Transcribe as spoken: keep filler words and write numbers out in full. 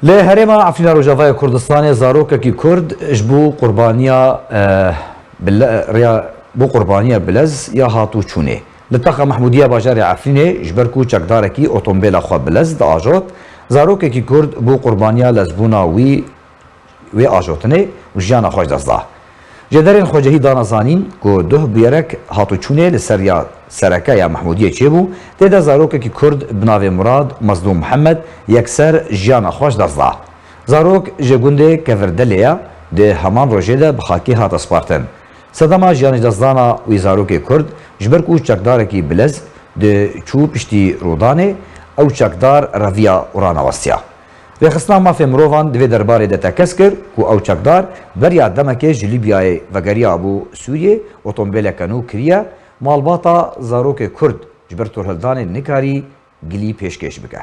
Li herêma Efrîna Rojavayê Kurdistanê zarokekî Kurd ji bo qurbaniya, eh, bile-, rêya, bo qurbaniya bilez ya hatûçûnê li taxa Mehmûdiya bajarê Efrînê ji ber ku çekdarekî otombêla xwe bilez diajot, zarokekî Kurd bo qurbaniya lezbûna wî wê ajotinê û jiyana xwe ji dest da. Jêderên xwecihî dana zanîn ku duh bûyerek hatûçûnê li ser ya sereke ya Mehmûdiyê çêbû, tê de zarokekî Kurd bi navê Murad Mezlûm Mihemed yekser jiyana xwe ji dest da. Zarok ji gundê Kevirdelê ye, di heman rojê de bi xakê hate spartin. Sedema jiyanê ji destdana wî zarokê Kurd ji ber ku çekdarekî bilez diçû piştî rûdanê, ew çekdar reviya û ranewestiya. Rêxistina Mafê Mirovan di vê derbarê de tekez kir ku ew çekdar beriya demekê ji Lîbyayê vegeriya bû Sûriyê, otombêleke nû kiriye, malbata zarokê Kurd ji ber torhildanê nikarî gilî pêşkêş bike.